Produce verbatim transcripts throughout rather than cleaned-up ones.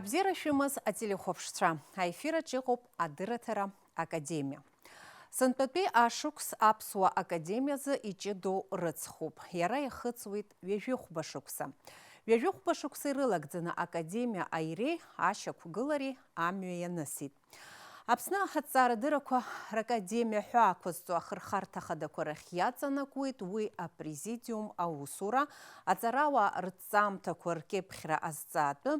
Бзиара шәымаз, ателехәаԥшцәа, аефираҿ иҟоуп адырраҭара академиа. Сынтәатәи ашықәс Аԥсуа академиазы иҷыдоу рыцхуп. Иара иахыҵуеит ҩажәихәба шықәса. Ҩажәихәба шықәса ирылагӡаны академиа аиреи ашьақәгылареи амҩа ианысит. Аԥсны аҭҵаарадыррақәа ракадемиа ҳәа ақәызҵо ахырхарҭа хадақәа рахь иаҵанакуеит уи апрезидиум аусура, аҵарауаа рҭҵаамҭақәа ркьыԥхьра азҵаатәы,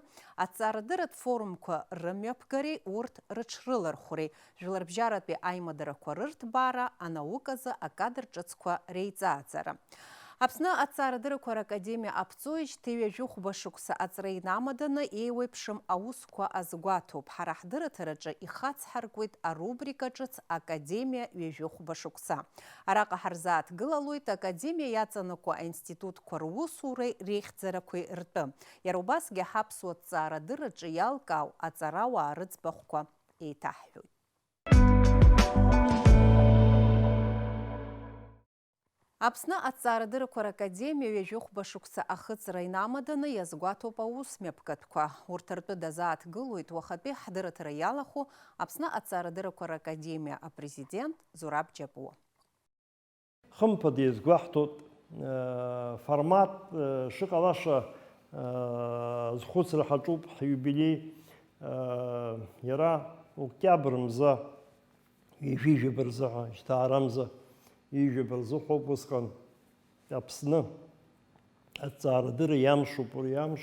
аҭҵаарадырратә форумқәа рымҩаԥгареи урҭ рыҽрылархәреи, жәларбжьаратәи аимадарақәа рырҭбаара, анауказы акадр ҿыцқәа реиҵааӡара. Аԥсны аҭҵаарадыррақәа ракадемиа аԥҵоижьҭеи ҩажәихәба шықәса аҵра инамаданы еиуеиԥшым аусқәа азгәаҭоуп. Ҳара ҳдырраҭараҿы ихацҳаркуеит арубрика ҿыц Академиа ҩажәихәба шықәса. Араҟа ҳарзааҭгылалоит академиа иаҵанакуа аинститутқәа русуреи реихьӡарақәеи ртәы. Иара убасгьы ҳаԥсуа ҭҵаарадырраҿы иалкаау аҵарауаа рыӡбахәқәа еиҭаҳҳәоит. Аԥсны аҭҵаарадыррақәа ракадемиа ҩажәихәба шықәса ахыҵра инамаданы иазгәаҭоуп аус мҩаԥгатәқәа. Урҭ ртәы дазааҭгылоит уахатәи ҳдырраҭара иалахәу Аԥсны аҭҵаарадыррақәа ракадемиа апрезидент Зураб Џьапуа. Хымԥада иазгәаҳҭоит, э, формат, э, шыҟалаша, э, зхәыцра ҳаҿуп ҳиубилеи, э, иара октиабр мза, ҩажәи жәаба рзыҳәа, жьҭаарамза, ҩажәи жәаба рзыҳәоуп усҟан Аԥсны аҭҵаарадырра иамшуп, уи амш,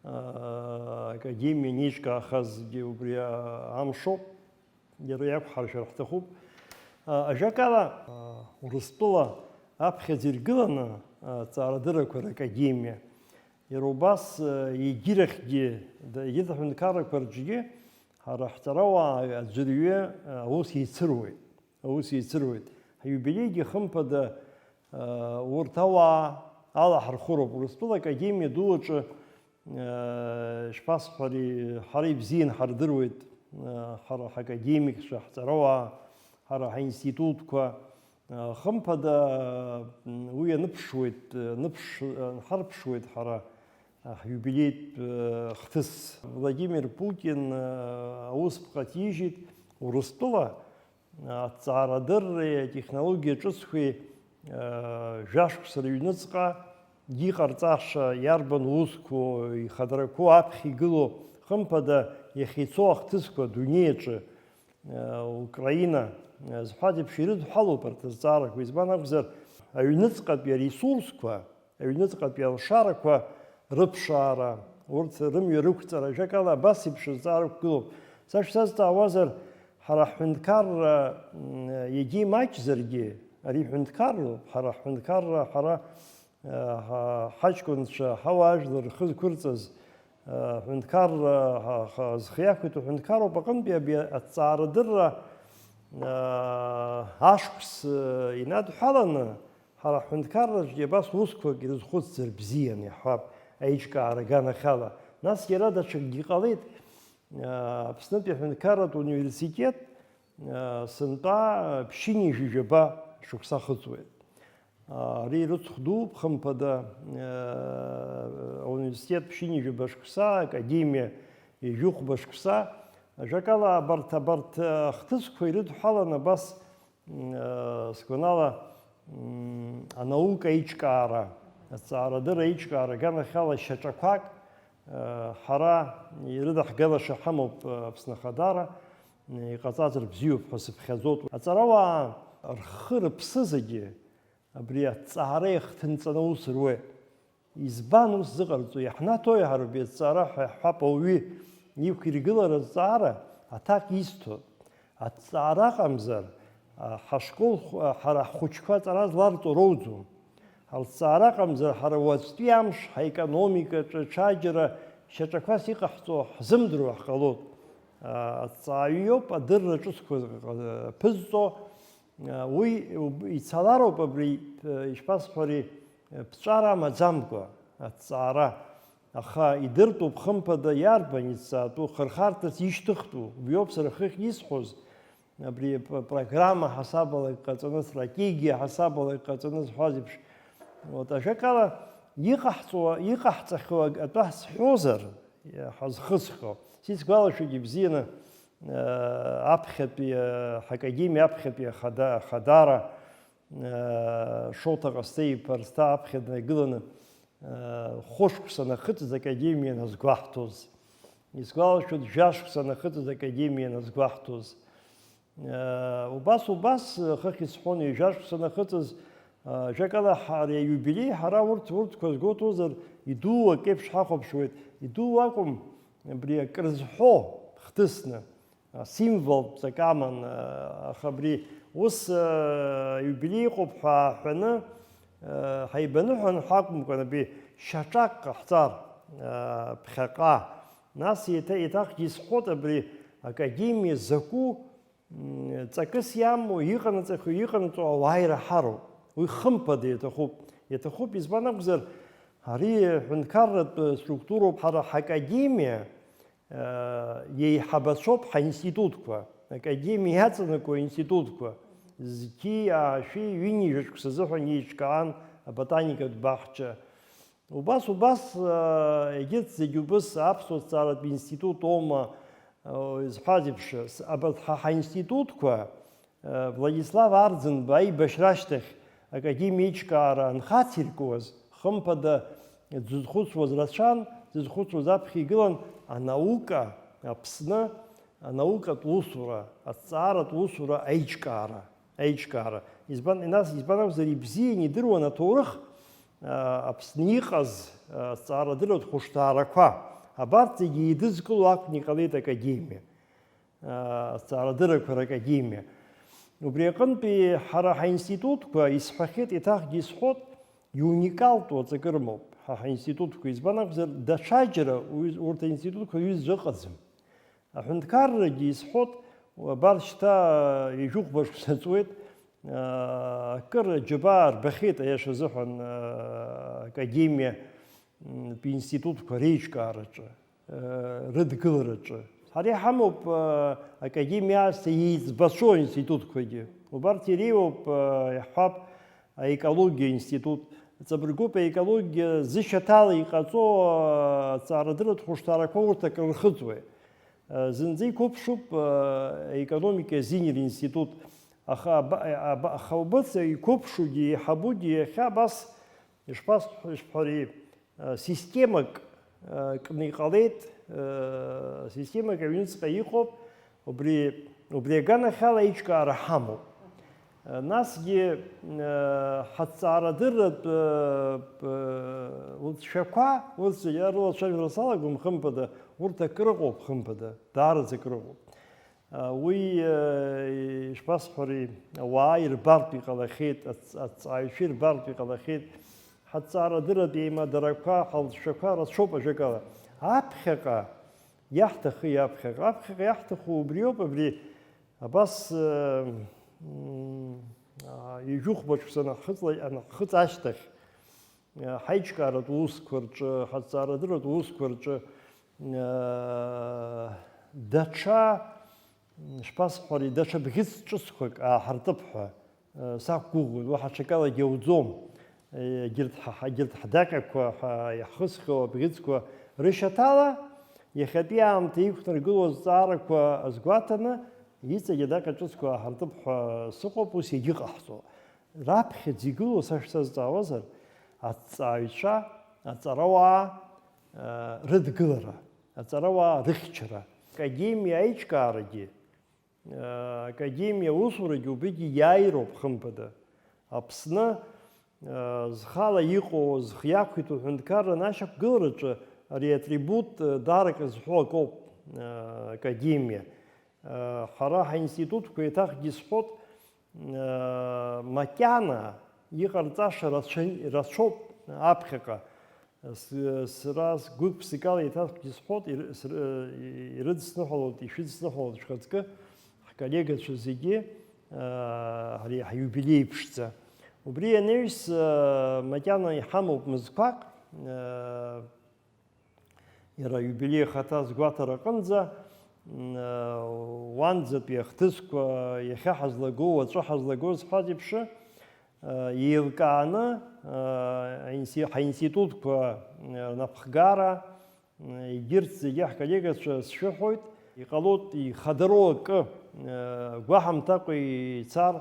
аа, академиа анеиҿкаахазгьы убри амшоуп, иара иақәҳаршәар ҳҭахуп. Аа, ажәакала, аа, Урыстәыла аԥхьаӡа иргыланы, аа, аҭҵаарадыррақәа ракадемиа, иара убас, аа, егьирахьгьы, да-, егьырҭ аҳәынҭқаррақәа рҿгьы ҳара ҳҵарауаа аӡәырҩы, аа, аус еицыруеит. Аус еицыруеит. Ҳиубилеигьы хымԥада, аа, урҭ ауаа алаҳархәыроуп. Урыстәыла академиа ду аҿы, аа, ишԥасҳәари, ҳара ибзиан ҳардыруеит, аа, ҳара ҳакадемикцәа, ҳҵарауаа, ҳара ҳаинститутқәа. Аа, хымԥада, м, уи аныԥшуеит, аныԥш-, анҳарԥшуеит ҳара, аа, ҳиубилеитә, аа, хҭыс. Владимир Путин, аа, аусԥҟа ҭижьит Урыстәыла, аҭҵаарадырреи атехнологиа ҿыцқәеи, э, жәашықәса рыҩныҵҟа иҟарҵаша иарбан усқәоу, ихадрақәоу аԥхьа игылоу, хымԥада, иахьа ицо ахҭысқәа адунеи аҿы, э, Украина, э, зҳәаз еиԥш ирыдҳәалоуп арҭ азҵаарақәа, избан акәзар, аҩныҵҟатәи аресурсқәа, аҩныҵҟатәи алшарақәа рыԥшаара, урҭ рымҩа рықәҵара, ажәакала, абас еиԥш азҵаара ықәгылоуп. Са шәсазҵаауазар, ҳара ҳҳәынҭқарра, м, егьа имаҷзаргьы, ари ҳәынҭқарроуп, ҳара ҳҳәынҭқарра, ҳара, а, ҳа-, ҳаҷкәынцәа, ҳауаажәлар рхы зқәырҵаз, а, ҳәынҭқарра, ҳа-, ҳа-, зхы иақәиҭу ҳәынҭқарроуп аҟынтәи абри аҭҵаарадырра, а, ашықәс, а, инадҳәаланы, ҳара ҳҳәынҭқарраҿгьы абас усқәак ирызхәыцзар бзиан, иаҳҳәап, аиҿкаара аганахьала. Нас иара даҽакгьы ҟалеит, Аԥснытәи аҳәынҭқарратә университет, сынтәа ԥшьынҩажәи жәаба шықәса ахыҵуеит. Ари рыцхә дууп, хымԥада, ауниверситет ԥшьынҩажәи жәаба шықәса, академиа ҩажәихәба шықәса. Ажәакала, абарҭ, абарҭ ахҭысқәа ирыдҳәаланы абас Сгәанала, анаука аиҿкаара, аҭҵаарадырра аиҿкаара аганахьала шьаҿақәак ҳара ирыдаҳгалаша ҳамоуп Аԥсны Ахадара, иҟаҵазар бзиоуп ҳәа сыԥхьаӡоит. Аҵарауаа рхы-рыԥсы зегьы абри аҭҵаара иахҭынҵаны аус руеит. Избан ус зыҟарҵо? Иаҳнаҭои ҳара убри аҭҵаара ҳәа иаҳҳәап, ауаҩы иқәиргылара азҵаара аҭак изҭо. Аҭҵаара аҟамзар, а, ҳашкол хә-, а, ҳара ҳхәыҷқәа аҵара зларҵо роуӡом. Ҳазҵаара аҟамзар, ҳара уаҵәтәи амш ҳаекономикаҿы ҽаџьара шьаҿақәас иҟаҳҵо ҳзымдыруа ҳҟалоит. А, аҭҵааҩы иоуп адырра ҿыцқәа, а, ԥызҵо. Уи ицалароуп абри, ишԥасҳәари, ԥҵәара амаӡамкәа аҭҵаара. Аха идыртәуп, хымԥада, иарбан изҵаатәу, хырхарҭас ишьҭыхтәу. Убриоуп сара хыхь исҳәоз, абри п-, программа ҳасабала иҟаҵаны, стратегиа ҳасабала иҟаҵаны зҳәаз еиԥш. Вот, ажәакала, иҟаҳҵо, иҟаҳҵахьоу ак-, атәы ҳзҳәозар, ҳазхысхьоу. Сицгәалашәоит ибзианы, э, аԥхьатәи, э, ҳакадемиа аԥхьатәи ахада-, ахадара, э, Шоҭа Ҟасҭеи-иԥа Арсҭаа аԥхьа днагыланы, э, хәышықәса анахыҵыз академиа назгәаҳҭоз. Исгәалашәоит, жәашықәса анахыҵыз академиа назгәаҳҭоз. Э, убас, убас, хыхь исҳәон, ҩажәа шықәса анахыҵыз, э, ажәакала, ҳа-, ари аиубилеи, ҳара урҭ, урҭқәа згәоуҭозар, идуу акеиԥш ҳахәаԥшуеит, идуу акәым, абри акрызҳәо хҭысны, а, символтә ҵак аман, э, аха абри ус, э, аиубилеи ыҟоуп ҳәа ааҳәаны, э, ҳаибаныҳәан ҳәа акәымкәан, абри шьаҿак ҟаҳҵар, э, ԥхьаҟа, нас еиҭа, еиҭахгьы исҳәот, абри академиа закәу, м, ҵакыс иамоу, иҟанаҵахьоу, иҟанаҵо ауаа ираҳароуп. Уи хымԥада иаҭахуп. Иаҭахуп, избан акәзар, ари ҳәынҭқарратә структуроуп, ҳара ҳакадемиа, э, иеиҳабацәоуп ҳаинститутқәа, академиа иаҵанакуа аинститутқәа. Зқьи аашәи ҩынҩажәа шықәса азыҳәан еиҿкаан аботаникатә баҳча. Убас, убас, э, егьырҭ зегьы убыс аԥсуа зҵааратә институт оума, э, изҳәаз еиԥш, с-, абарҭ ҳа ҳаинститутқәа, э, Владислав Арӡынба аибашьра ашьҭахь академиа еиҿкаара анхациркуаз, хымԥада, дзызхәыцуаз рацәан, дзызхәыцуаз аԥхьа игылан анаука, Аԥсны анаукатә усура, аҭҵааратә усура аиҿкаара. Аиҿкаара. Избан, нас, избан акәзар, ибзиан идыруан аҭоурых, а, Аԥсны иҟаз, а, азҵаарадырратә хәышҭаарақәа. Абарҭ зегьы еидызкыло акәны иҟалеит академиа, а, азҵаарадыррақәа ракадемиа. Убри аҟынтәи ҳара ҳаинститутқәа, исҳәахьеит, еиҭахгьы исҳәот, иуникалтәу аҵакы рымоуп ҳа ҳаинститутқәа. Избан акәзар, даҽаџьара уи, урҭ аинститутқәа ҩызцәа ыҟаӡам. Аҳәынҭқаррагьы исҳәот, абар шьҭа ҩажәихәба шықәса ҵуеит, акыр аџьабаа рбахьеит, аиаша азыҳәан, академиатә институтқәа реиҿкаараҿы, рыдгылараҿы. Ҳара иҳамоуп академиа аасҭа еиҵбацәоу аинститутқәагьы. Убарҭ иреиуоуп, иаҳҳәап, аекологиа институт, ҵабыргуп аекологиа зышьаҭала иҟаҵоу, а, аҵаарадырратә хәышҭаарақәа урҭ акрырхыҵуеит. А, зынӡа иқәыԥшуп, а, аекономика азинеи ринститут, аха аба-, аба-, аха убыц иқәыԥшугьы, еиҳабугьы иахьа абас, ишԥас-, ишԥари, а, системак, а, кны иҟалеит, а, системак аҩныҵҟа иҟоуп, Убри, убри аганахьала аиҿкаара ҳамоуп. Насгьы, э, ҳаҭҵаарадырратә, э, э, лҵшәақәа, урҭ зегьы рылацәажәара салагом, хымԥада, урҭ акрыҟоуп, хымԥада, даараӡа акрыҟоуп. Э, уи, э, ишԥасҳәари, ауаа ирбартә иҟалахьеит, аҭ-, аҭҵааҩцәа ирбартә иҟалахьеит, ҳаҭҵаарадырратә еимадарақәа, ҳалҵшәақәа рацәоуп, ажәакала. Аԥхьаҟа, Иаҳҭахи аԥхьаҟа? Аԥхьаҟа иаҳҭаху убриоуп, абри абас, э, м, а, ҩажәи хәба шықәса анаҳхыҵла-, анаҳхыҵ ашьҭахь, э, ҳаиҿкааратә усқәа рҿы, ҳаҭҵаарадырратә усқәа рҿы, э, даҽа, м, шԥасҳәари, даҽа бӷьыц ҿыцқәак ааҳартып ҳәа. Сақәгәыӷуеит, уаҳа ҽакалагьы ауӡом. Егьырҭ ҳа-, егьырҭ ҳдаҟьақәа ҳәа иаҳхысхьоу абӷьыцқәа рышьаҭала, иахьатәи аамҭа иқәнаргылоу азҵаарақәа азгәаҭаны, иҵегь адаҟьа ҿыцқәа ааҳартып ҳәа сыҟоуп, ус иагьыҟаҳҵо. Раԥхьаӡа игылоу, са шәсазҵаауазар, аҭҵааҩцәа, аҵарауаа, рыдгылара, аҵарауаа рыхьчара, академиа аиҿкаарагьы, Академиа аусурагьы убригьы иааироуп, хымԥада. Аԥсны, зхала иҟоу, зхы иақәиҭу аҳәынҭқарра анашьақәгылараҿы ари атрибут, даарак зҳәо акоуп, академиа. Ҳара ҳаинститутқәа еиҭахгьы исҳәот, макьана иҟарҵаша рацәа-, рацәоуп аԥхьаҟа. С-, сара сгәык-ԥсыкала еиҭахгьы сҳәот, ир-, ср-, ирыдсныҳәалоит, ишәыдсныҳәалоит шәхаҵкы, ҳколлегацәа зегьы, аа, ари ҳиубилеи ԥшӡа. Убри анаҩс, аа, макьана иҳамоуп мызқәак, аа, иара аиубилеи ахаҭа азгәаҭара аҟынӡа, м, аа, уанӡатәи ахҭысқәа, иахьа ҳазлаго, уаҵәы ҳазлаго зҳәаз еиԥш, еилкааны, аинси-, ҳаинститутқәа рнапхгара, Егьырҭ зегьы ҳколлегацәа сшәыҳәоит, иҟалоит ихадароу акы, гәаҳамҭакәа ицар,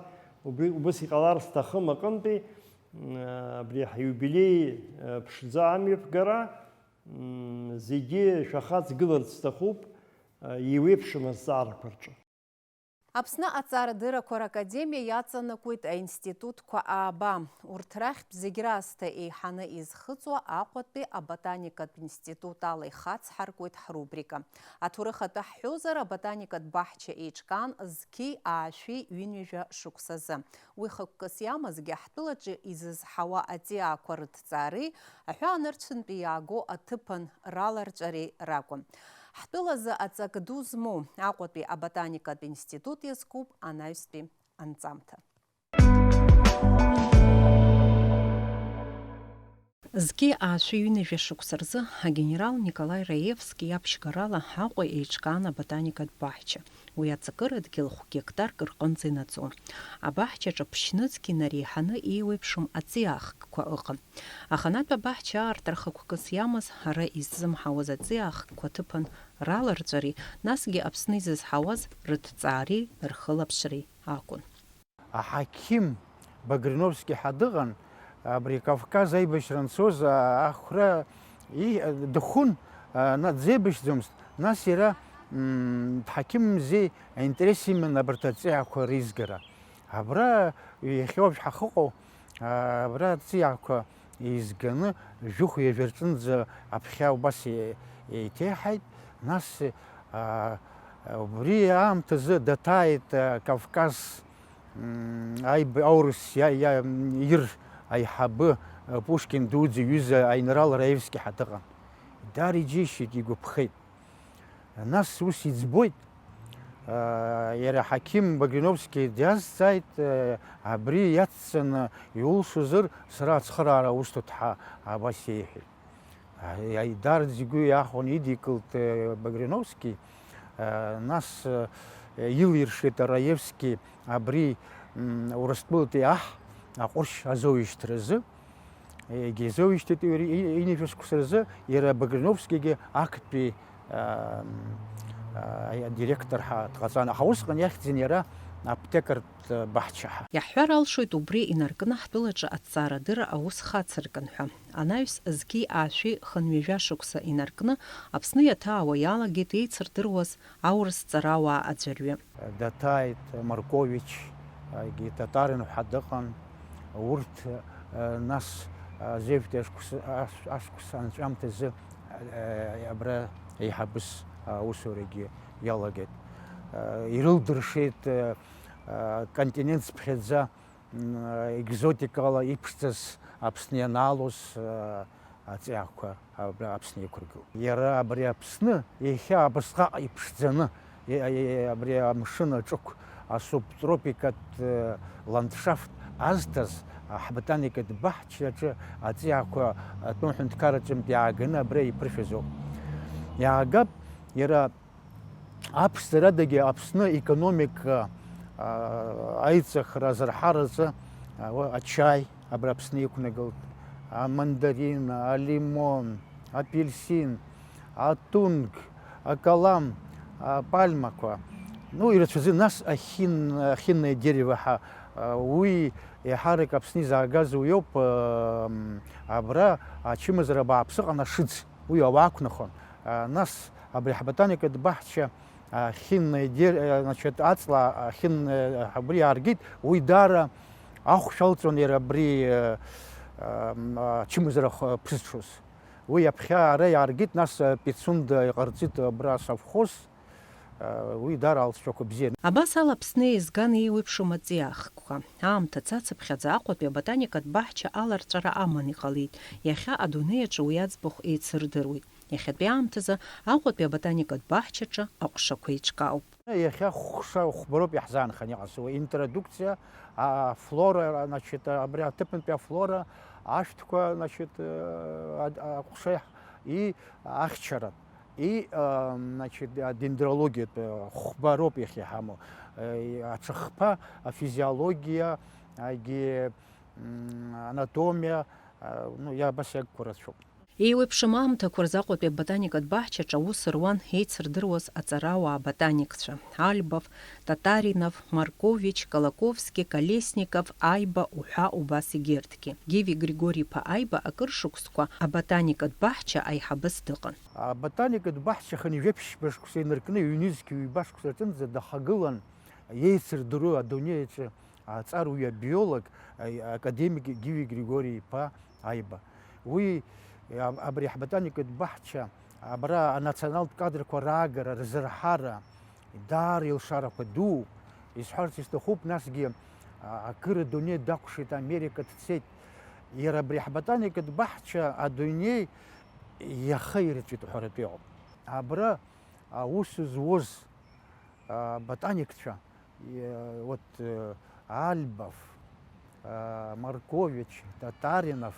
убри, убыс иҟалар сҭахым аҟынтәи, абри ҳиубилеи ԥшӡа амҩаԥгара, зегьы шәахаҵгыларц сҭахуп, еиуеиԥшым азҵаарақәа рҿы. Аԥсны аҵарадыррақәа ракадемиа иаҵанакуеит аинститутқәа ааба. Урҭ рахьтә зегь раасҭа еиҳаны изхыҵуа Аҟәатәи аботаникатә институт ала ихацҳаркуеит ҳрубрика. Аҭоурых атәы ҳҳәозар, аботаникатә баҳча еиҿкаан зқьи аашәи ҩынҩажәа шықәсазы. Уи хықәкыс иамазгьы ҳтәылаҿы изызҳауа аҵиаақәа рыҭҵаареи аҳәаанырцәынтәи иааго аҭыԥан раларҵәареи ракәын. Ҳтәылазы аҵак ду змоу Аҟәатәи аботаникатә институт иазкуп анаҩстәи анҵамҭа. Зқьи аашәи ҩынҩажәа шықәса рзы агенерал Николаи Раевски иаԥшьгарала Аҟәа еиҿкаан аботаникатә баҳча. Уи аҵакыра дгьыл хә гектарк рҟынӡа инаӡон. Абаҳчаҿ аԥшьныцәгьы инареиҳаны еиуеиԥшым аҵиаахкқәа ыҟан. Аханатә абаҳча аартра хықәкыс иамаз, ара иззымҳауаз аҵиаахкқәа аҭыԥан раларҵәареи, насгьы Аԥсны изызҳауаз рыҭҵаареи рхылаԥшреи акәын. Аҳақьым Багриновски ҳәа дыҟан, абри Кавказ аибашьра анцоз, а-, ахәра и-, дыхәын, а, на-, дзеибашьӡомызт, нас иара, м, дҳақьымзи аинтерес иман абарҭ аҵиаақәа реизгара. Абра иахьа уажә ҳахыҟоу, а, абра аҵиаақәа еизганы жәохә ҩажәа рҿынӡа аԥхьа убас е-, еиҭеиҳаит, нас, а, убри аамҭазы даҭааит, а, Кавказ М, аиб-, аурыс иа-, иа-, м, ир аиҳабы, э, Пушкин дуӡӡа иҩыза аинрал Раевски ҳәа дыҟан. Даара иџьеишьеит, игәаԥхеит. Нас ус иӡбоит, э, иара аҳақьым Багриновски диазҵааит, э, абри иацҵаны иулшозар, сара ацхыраара усҭоит ҳәа абас иеиҳәеит. Аи-, аидара згәы иахәон, идикылт, э, Багриновски, э, нас, э, илиршеит Раевски абри, м, Урыстәылатәи аҳ аҟәыршь азоуишьҭразы. Егьизоуишьҭит ири-, и-, ҩынҩажәа шықәса рзы, иара Багриновскигьы актәи, э, м, э, адиректор ҳәа дҟаҵан. Аха усҟан иахьӡын иара аԥҭекартә баҳча ҳәа. Иаҳҳәар алшоит, убри инаркны ҳтәылаҿы аҭҵаарадырра аус хацыркын ҳәа. Анаҩс зқьи аашәи хынҩажәа шықәса инаркны Аԥсны иаҭаауа иалагеит еицырдыруаз аурыс ҵарауаа аӡәырҩы. Даҭааит Маркович, егьи Татарин ҳәа дыҟан, урҭ, нас, азеижәтәи ашықәс-, аш-, ашықәс анҵәамҭазы, абра еиҳабыс аусурагьы иалагеит. Ирылдыршеит, континент цыԥхьаӡа, м, екзотикала иԥшӡаз Аԥсны ианаалоз, а, аҵиаақәа абра Аԥсны иқәыргылт. Иара абри Аԥсны иахьа абасҟак иԥшӡаны, и-, и-, абри амшын аҿықә асубтропикатә, э, ландшафт азҭаз, а, ҳботаникатә баҳчаҿы аҵиаақәа атәым ҳәынҭқарраҿынтә иааганы абра иԥыршәазоуп. Иаагап иара Аԥшӡарадагьы Аԥсны икономика, а, аиҵахра азырҳараҿы, а, уа ачаи абра Аԥсны иқәнагылт, амандарин, алимон, апельсин, атунг, акалам, апальмақәа, ну, ирацәаӡаны, нас ахин-, ахинное дерево ҳәа, а, уи еиҳарак Аԥсны изаагаз уиоуп, а, м, абра ачымазара бааԥсыҟан ашыӡ, уи ауаа ақәнахон. А, нас абри ҳботаникатә баҳча ахьыннаидир-, э, значит, аҵла ахьын-, э, абри иааргеит, уи даара ахәшә алҵуан иара абри, э, э, м, ачымазара х-, ԥызҽуаз. Уи аԥхьа ара иааргеит, нас, э, Пицунда иҟарҵеит абра асовхоз, э, уи даара алҵшәақәа бзиан. Абас ала Аԥсны еизган еиуеиԥшым аҵиаахкқәа. Аамҭа цацыԥхьаӡа Аҟәатәи аботаникатә баҳча аларҵәара аман иҟалеит. Иахьа адунеи аҿы уи аӡбахә еицырдыруеит. Иахьатәи аамҭазы Аҟәатәи аботаникатә баҳчаҿы аҟәшақәа еиҿкаауп. Иахьа хәша хәба роуп иаҳзаанхан иҟаз, уи интродукциа, афлора, значит, абри аҭыԥантәи афлора, ашәҭқәа, значит, а-, аҟәша и ахьчара, и, а, значит, адендрологиатә хәба роуп иахьа иҳамоу, аҽыхԥа, афизиологиа, агьи, м, анатомиа, а, ну, иа-, абас иагқәа рацәоуп. Еиуеиԥшым аамҭақәа рзы Аҟәатәи аботаникатә баҳчаҿы аус руан еицырдыруаз аҵарауаа ботаникцәа: Альбов, Татаринов, Маркович, Колоковски, Колесников, Аиба уҳәа убас егьырҭгьы. Гиви Григори-иԥа Аиба акыр шықәсқәа аботаникатә баҳча аиҳабыс дыҟан. Аботаникатә баҳча хынҩажәи ԥшьба шықәса инаркны ҩнызқь ҩба шықәса рҿынӡа дахагылан еицырдыруа адунеи аҿы аҵаруаҩ абиолог, а-, академик Гиви Григори-иԥа Аиба. Уи аб-, абри ҳботаникатә баҳча, абра анационалтә кадрқәа раагара, рзырҳара, даара илшарақәа дууп. Исҳәарц исҭахуп, насгьы, а, акыр адунеи дакәшеит, Америка дцеит. Иара абри ҳботаникатә баҳча адунеи иаха ирҵәеит ҳәаратәы иҟоуп. Абра аус зуаз, а, ботаникцәа, э, вот, э, Альбов, а, Маркович, Татаринов,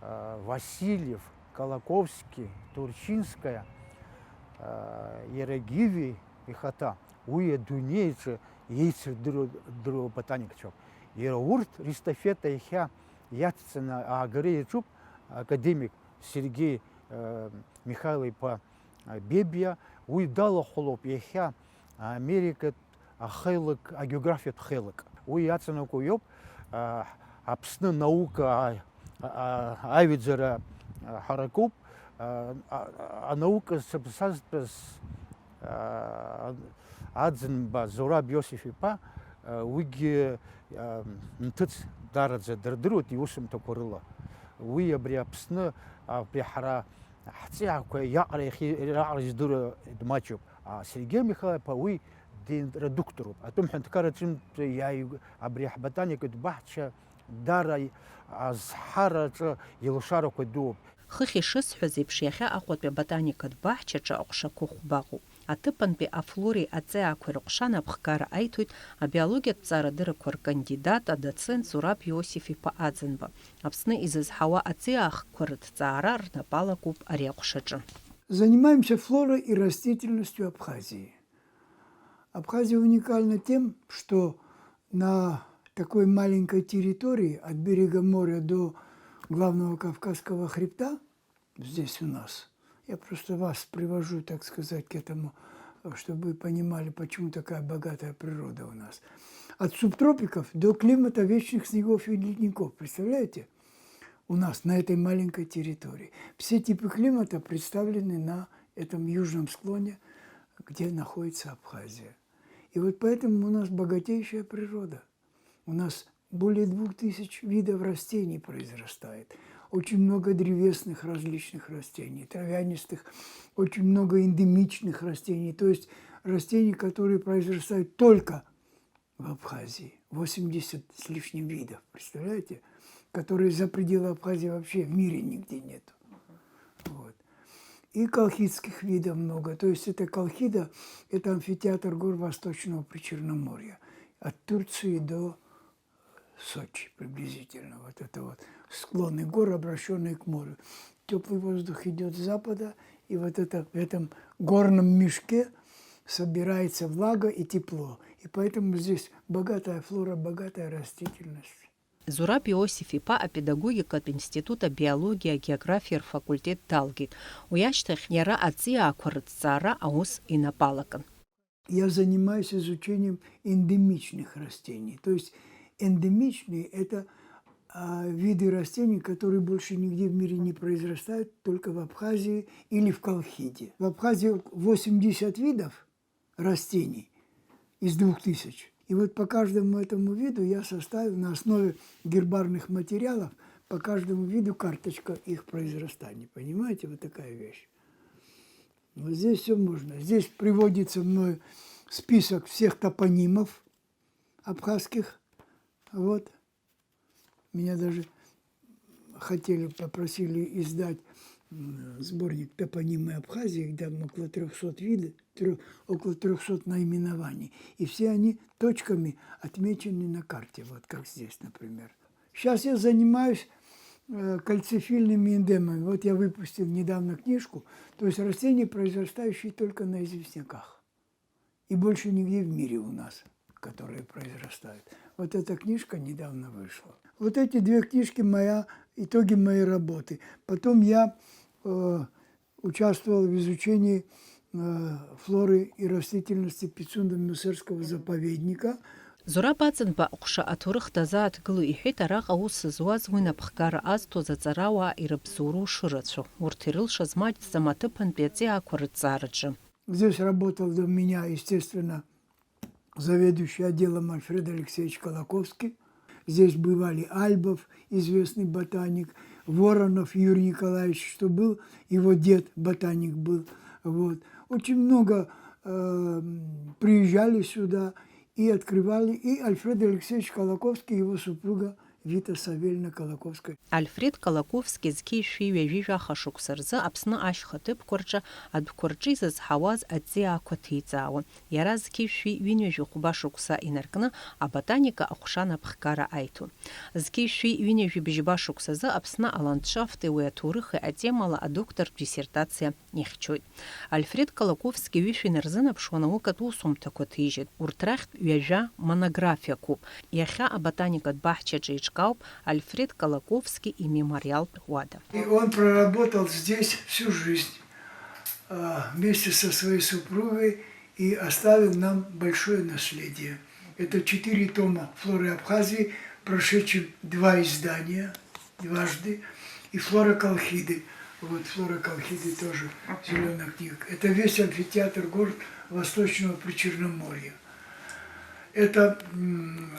а, Васильев, Колоковски, Турчинская, а, иара Гиви ихаҭа, уи адунеи аҿы еицырдыруа, дыруа ботаникцәоуп. Иара урҭ рестафета иахьа иацҵаны аагара иаҿуп академик Сергеи, э, Михаил-иԥа Бебиа, уи далахәылоуп иахьа Америкатә ахеилак, агеографиатә хеилак. Уи иаҵанакуа иоуп, а, Аԥсны наука, а, а, аҩаӡара, а, ҳаракуп, а, а, анаука зыԥсазтәыз, а, Аӡынба Зураб Иосиф-иԥа, а, уигьы, а, нҭыҵ даараӡа дырдыруеит иусумҭақәа рыла. Уи абри Аԥсны, абри ҳара ҳҵиаақәа иаҟара иахьи-, раҟара издыруа дмаҷуп. А, Сергеи Михайлов-иԥа уи деинтродуктороуп. Атәым ҳәынҭқарраҿынтә иааиг-, абри ҳботаникатә баҳча даара и-, азҳараҿы илшарақәа дууп. Хыхь ишысҳәаз еиԥш, иахьа Аҟәатәи аботаникатә баҳчаҿы аҟәшақәа хәба ыҟоуп. Аҭыԥантәи афлори аҵиаақәеи рыҟәша анапхгара аиҭоит абиологиатә ҵарадырақәа ркандидат, адоцент Зураб Иосиф-иԥа Аӡынба. Аԥсны изызҳауа аҵиаахкқәа рыҭҵаара рнапалакуп ари аҟәшаҿы. Занимаемся флорой и растительностью Абхазии. Абхазия уникальна тем, что на такой маленькой территории, от берега моря до главного Кавказского хребта, здесь у нас, я просто вас привожу, так сказать, к этому, чтобы вы понимали, почему такая богатая природа у нас. От субтропиков до климата вечных снегов и ледников. Представляете? У нас на этой маленькой территории. Все типы климата представлены на этом южном склоне, где находится Абхазия. И вот поэтому у нас богатейшая природа. У нас более двух тысяч видов растений произрастает. Очень много древесных различных растений, травянистых, очень много эндемичных растений, то есть растений, которые произрастают только в Абхазии. Восемьдесят с лишним видов, представляете? Которые за пределы Абхазии вообще в мире нигде нету. Вот. И колхидских видов много. То есть это колхида, это амфитеатр гор Восточного Причерноморья. От Турции до Сочи приблизительно. Вот это вот склоны гор, обращенные к морю. Теплый воздух идет с запада, и вот это, в этом горном мешке собирается влага и тепло. И поэтому здесь богатая флора, богатая растительность. Зураб Иосиф-иԥа апедагогикатә институт абиологиа-географиа рфакультет далгеит. Уи ашьҭахь иара аҵиаақәа рыҭҵаара аус инапалакын. Я занимаюсь изучением эндемичных растений. То есть эндемичные — это, а, виды растений, которые больше нигде в мире не произрастают, только в Абхазии или в Колхиде. В Абхазии восемьдесят видов растений из двух тысяч. И вот по каждому этому виду я составил на основе гербарных материалов по каждому виду карточка их произрастания. Понимаете, вот такая вещь. Вот здесь всё можно. Здесь приводится мной список всех топонимов абхазских. Вот. Меня даже хотели, попросили издать, м, сборник «Топонимы Абхазии», где там около трёхсот видов, трё-, около трёхсот наименований. И все они точками отмечены на карте, вот как здесь, например. Щас я занимаюсь, э, кальцифильными эндемами. Вот я выпустил недавно книжку, то есть растения, произрастающие только на известняках. И больше нигде в мире у нас. которые произрастают. Вот эта книжка недавно вышла. Вот эти две книжки моя, итоги моей работы. Потом я э, участвовал в изучении э, флоры и растительности Пицунда-Мюссерского заповедника. Зураб Аӡынба аҟәша аҭоурых дазааҭгыло иҳәеит араҟа аус зуаз уи напхгара азҭоз аҵарауаа ирыбзоуроу шырацәоу, урҭ ирылшаз маҷӡам аҭыԥантәи аҵиаақәа рыҭҵаараҿы. Здесь работал до меня, естественно, заведующий отделом Альфред Алексеевич Колоковский. Здесь бывали Альбов, известный ботаник, Воронов Юрий Николаевич, что был, его дед ботаник был. Вот. Очень много э, приезжали сюда и открывали. И Альфред Алексеевич Колоковский, его супруга Вита Савельевна Колоковская. Альфред Колоковски зқьи жәшәи ҩажәи жәаха шықәса рзы Аԥсны ашьха ҭыԥқәа рҿы адәқәа рҿы изызҳауаз аҵиаақәа ҭиҵаауан. Иара зқьи жәшәи ҩынҩажәи хәба шықәса инаркны аботаника аҟәша напхгара аиҭон. Зқьи жәшәи ҩынҩажәи быжьба шықәсазы Аԥсны аландшафти уи аҭоурыхи атемала адоктортә диссертациа ихьчоит. Альфред Колоковски ҩышә инарзынаԥшуа анаукатә усумҭақәа ҭижьит. Урҭ рахьтә ҩажәа монографиақәоуп. Иахьа аботаникатә баҳчаҿы еиҿкаауп Альфред Колоковски имемориалтә уада. И он проработал здесь всю жизнь, а, вместе со своей супругой и оставил нам большое наследие. Это четыре тома «Флоры Абхазии», прошедших два издания, дважды, и «Флора Колхиды». Вот «Флора Колхиды» тоже зелёная книга. Это весь амфитеатр гор Восточного Причерноморья. Это м,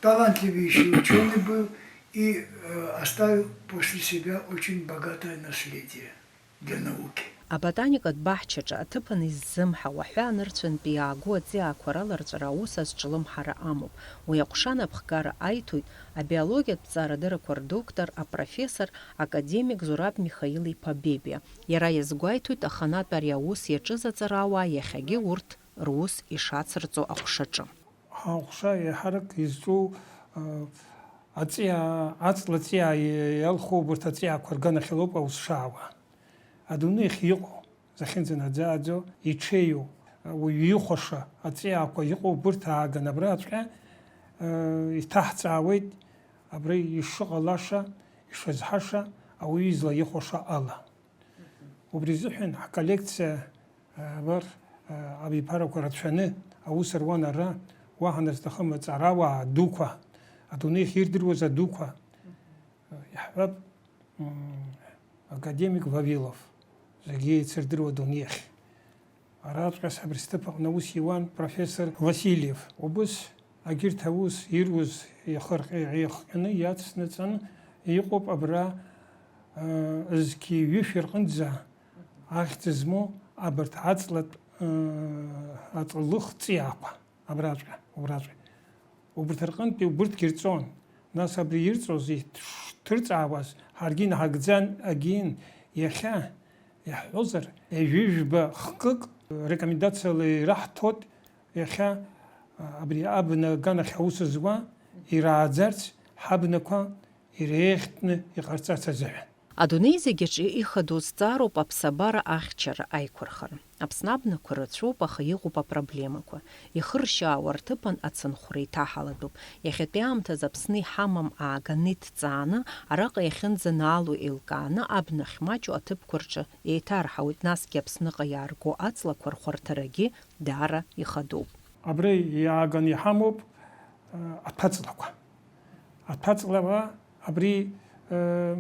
талантливейший ученый был и э, оставил после себя очень богатое наследие для науки. Аботаникатә баҳчаҿы аҭыԥан иззымҳауа, аҳәаа нырцәынтәи иаагоу аҵиаақәа раларҵәара аус азҿлымҳара амоуп. Уи аҟәша напхгара аиҭоит абиологиатә ҵарадырақәа рдоктор, апрофессор, академик Зураб Михаил-иԥа Бебиа. Иара иазгәеиҭоит, аханатә ари аус иаҿыз аҵарауаа иахьагьы урҭ рус ишацырҵо аҟәшаҿы. Аҟәша еиҳарак изҿу, а, аҵиаа, аҵла ҵиаа иалху убарҭ аҵиаақәа рганахьалоуп аус шаауа. Адунеихь иҟоу, захьынӡанаӡааӡо, иҽеиу, уаҩы ихәаша аҵиаақәа иҟоу убарҭ ааган абраҵәҟьа, а, иҭаҳҵаауеит, абра ишыҟалаша, ишазҳаша, ауаҩы излаихәаша ала. Убри азыҳәан ҳколлекциа, а, абар, а, абиԥарақәа рацәаны аус руан ара, уаҳа назҭахым аҵарауаа дуқәа, адунеихь ирдыруаз адуқәа, а, иаҳҳәап, м, академик Вавилов, зегьы еицырдыруа дунеихь. Араҵәҟьа абри сҭыԥ аҟны аус иуан профессор Васильев. Убыс агьырҭ аус ируз иахырҟьа-, иахҟьаны иацнаҵан иҟоуп абра, э, зқьи ҩышәи рҟынӡа ахьӡ змоу абарҭ аҵлатә, э, аҵлых ҵиаақәа абраҵәҟьа, убраҵәҟьа. Убарҭ рҟынтәи убырҭгьы рҵон. Нас абри ирҵоз иҭырҵаауаз ҳаргьы инаҳагӡан, агьин, иахьа иаҳҳәозар, ҩажәижәба хкык рекомендациала ираҳҭоит, иахьа, а, абри абна аганахь аус зуа ирааӡарц, ҳабнақәа иреиӷьтәны иҟарҵарц азыҳәан. Адунеи зегь аҿы ихадоу зҵаароуп аԥсабара ахьчара аиқәырхара. Аԥсны абнақәа рацәоуп, аха иҟоуп апроблемақәа. Ихыршьаауа рҭыԥан ацынхәра иҭаҳалатәуп. Иахьатәи аамҭазы Аԥсны иҳамам ааганы иҭҵааны, араҟа иахьынӡанаало еилкааны, абнахь маҷу аҭыԥқәа рҿы еиҭарҳауеит, насгьы Аԥсныҟа иаарго аҵлақәа рхәарҭарагьы даара ихадоуп. Абра иааган иҳамоуп, э, аҭәаҵлақәа. Аҭәаҵлара абри, э,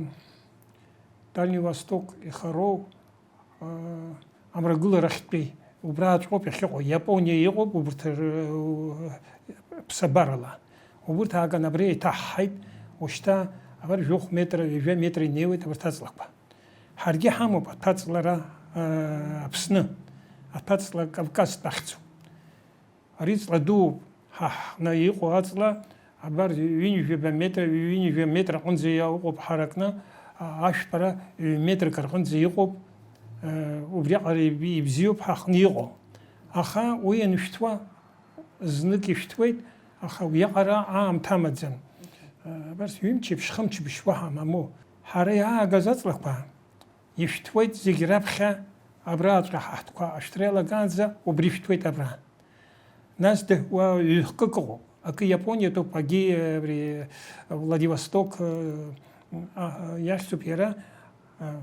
Дальний Восток ихароу, э, амрагыларахьтәи убраҵәҟьоуп иахьыҟоу, Иапониа иҟоуп убарҭ р-, ԥсабарала. Убырҭ ааган абра еиҭаҳҳаит, ушьҭа абар жәохә метра, ҩажәа метра инеиуеит абарҭ аҵлақәа. Ҳаргьы ҳамоуп аҭәаҵлара, э, Аԥсны, аҭәаҵла Кавказтә ахьӡуп. Ари ҵла дууп, ҳа ҳҟны иҟоу аҵла, абар, ҩынҩажәаба метр, ҩынҩажәа метр аҟынӡа иҟоуп ҳаракны, а, ашәпара ҩ-метрак рҟынӡа иҟоуп, э, убриаҟара иб-, ибзиоуп ҳаҟны иҟоу. Аха уи аншәҭуа, знык ишәҭуеит, аха уиаҟара аамҭа амаӡам. Э, абарҭ ҩымчыбжь, хымчыбжь уаҳа мамоу. Ҳара иаагаз аҵлақәа ишәҭуеит зегь раԥхьа абраҵәҟьа ҳаҳҭқәа ашәҭра иалагаанӡа убри ишәҭуеит абра. Нас ды-, уа ҩ-хкык ыҟоуп. Акы Иапониатәуп, акгьы, э, абри, э, Владивосток, э, а, а, иашьцәоуп иара, э,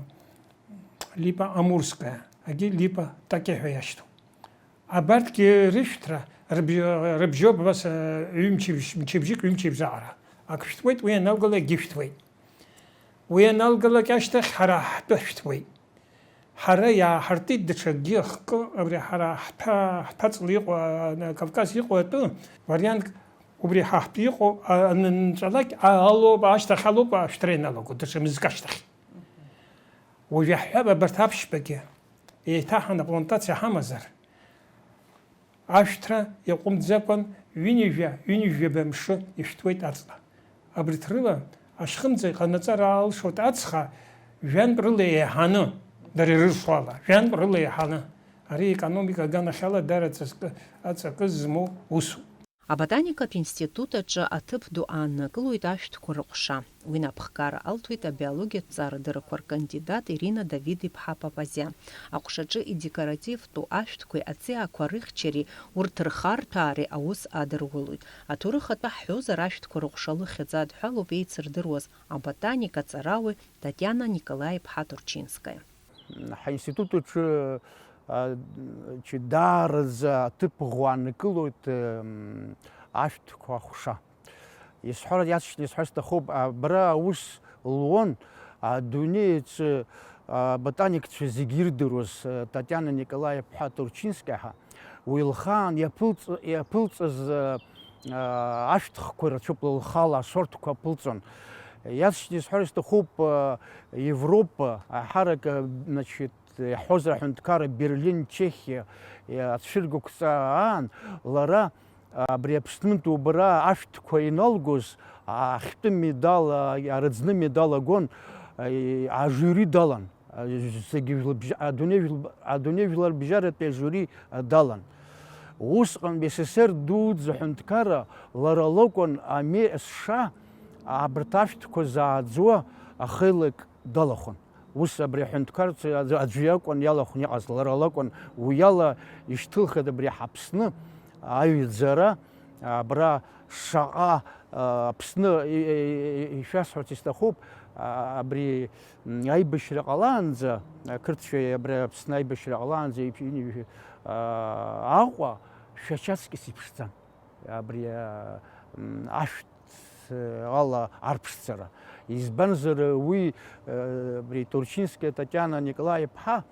Липа Амурская, акгьы Липа Таке ҳәа иашьҭоуп. Абарҭгьы рышәҭра рыбжьо-, рыбжьоуп абас, э, ҩымчыбжь, мчыбжьык, ҩымчыбжь раҟара. Ак шәҭуеит, уи аналгала акгьы шәҭуеит. Уи аналгалак ашьҭахь ҳара ҳтәы шәҭуеит. Ҳара иааҳартит даҽакгьы ахкы, абри ҳара ҳҭа-, ҳҭаҵла иҟоу, а, Кавказ иҟоу атәы, вариантк убри ҳа ҳтәы иҟоу, а, анынҵәалак, а, алоуп, ашьҭахь алоуп, ашәҭра ианалаго, даҽа мызк ашьҭахь. Уажә иаҳҳәап, абарҭ аԥшьбагьы еиҭаҳан аплантациа ҳамазар, ашәҭра иаҟәымҵӡакәан ҩынҩажәа, ҩынҩажәаба мшы ишәҭуеит аҵла. Абарҭ рыла ашьхымӡа иҟанаҵар алшоит ацха, жәантә рыла еиҳаны, дара ирылшо ала, жәантә рыла еиҳаны. Ари аекономика аганахьала дара аҵакы, аҵакы змоу усуп. Аботаникатә институт аҿы аҭыԥ ду ааннакылоит ашәҭқәа рыҟәша. Уи напхгара алҭоит абиологиатә ҵарадырақәа ркандидат Ирина Давид-иԥҳа Папазиа. Аҟәшаҿы идекоративтәу ашәҭқәеи аҵиаақәа рыхьчареи урҭ рхарҭәаареи аус адырулоит. Аҭоурых атәы ҳҳәозар, ашәҭқәа рыҟәша лыхьӡ адҳәалоуп еицырдыруаз аботаник аҵарауаҩ Татиана Николаи-иԥҳа Турчинская. Ҳаинститут аҿы, а, даара аҭыԥ ӷәӷәа ааннакылоит, м, ашәҭқәа аҟәша. Исҳәара иаҵшьны исҳәар сҭахуп, абра аус луан адунеи аҿы аботаникцәа зегьы ирдыруаз, Татиана Николаи-иԥҳа Турчинская ҳәа. Уи лхаан иаԥылҵ-, иаԥылҵаз, а, ашәҭхқәа рацәоуп, лхала асортқәа аԥылҵон. Иаҵшьны исҳәар сҭахуп, а, Европа, аиҳарак, а, значит, иаҳҳәозар аҳәынҭқарра Берлин, Чехиа, а, ацәыргақәҵа аан, лара, а, абри Аԥснынтә убра ашәҭқәа иналгоз, а, ахьтәы медал, а, арыӡны медал агон, а, ажюри далан. Зегьы жәлыбжьа-, адунеи жәлб-, адунеи жәларбжьаратәи ажюри далан. Усҟан Б С С Р дуӡӡа ҳәынҭқарра лара лакәын ами зша, абарҭ ашәҭқәа зааӡуа ахеилак далахәын. Ус абри аҳәынҭқарцәа аӡә, аӡәы иакәын иалахәын иҟаз, лара лакәын. Уи ала ишьҭылхит абри ҳАԥсны аҩӡара, абра шаҟа, а, Аԥсны, и-, и-, и-, ишәасҳәарц исҭахуп, а, абри, м, аибашьра ҟалаанӡа, ақырҭцәеи абри Аԥсны аибашьра ҟалаанӡа иԥ-, ини-, а, Аҟәа шәачаҵкыс иԥшӡан. Абри, а, м, ашәҭ, а, ала арԥшӡара. Избанзар, уи, а, абри Турчинская Татиана Николаи-иԥҳа